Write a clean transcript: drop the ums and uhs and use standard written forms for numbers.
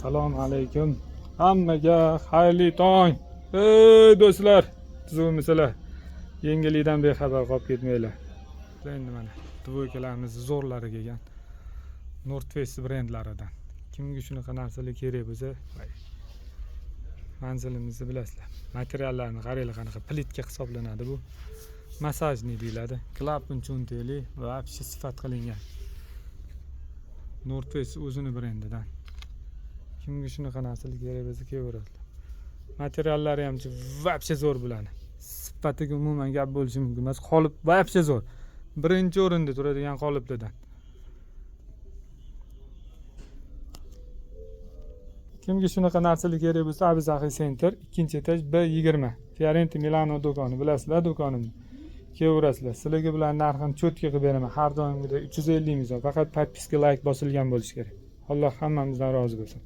Assalomu alaykum. Hammaga xayrli tong. Ey do'stlar, tuzukmisizlar? Yengillikdan bexabar qolib ketmanglar. Endi mana двойка larimiz zo'rlari kelgan. North Face brendlaridan. Kimga shunaqa narsalar kerak bo'lsa, voy, manzilimizni bilasizlar. Materiallarni qaranglar, qanaqa plitka hisoblanadi bu. Массажный deyiladi. Klapan cho'ntakli va вообще sifat qilingan. North Face o'zini brendidan. Kimga shunaqa narsalar kerak bo'lsa, kelaveradilar. Materiallari ham вообще zo'r bularni. Sifatiga umuman gap bo'lishi mumkin emas. Qolip вообще zo'r. Birinchi o'rinda turadigan qoliplardan. Kimga shunaqa narsalar kerak bo'lsa, Abizaxiy Center, 2-etaj B20. Fiorenti Milano do'koni, bilasizlar do'konimni. Kelaverasizlar. Sizlarga bularni narxini чётко qilib beraman. Har doimgidek 350 ming so'm. Faqat подписка, layk bosilgan bo'lishi kerak. Alloh hammamizdan rozi bo'lsin.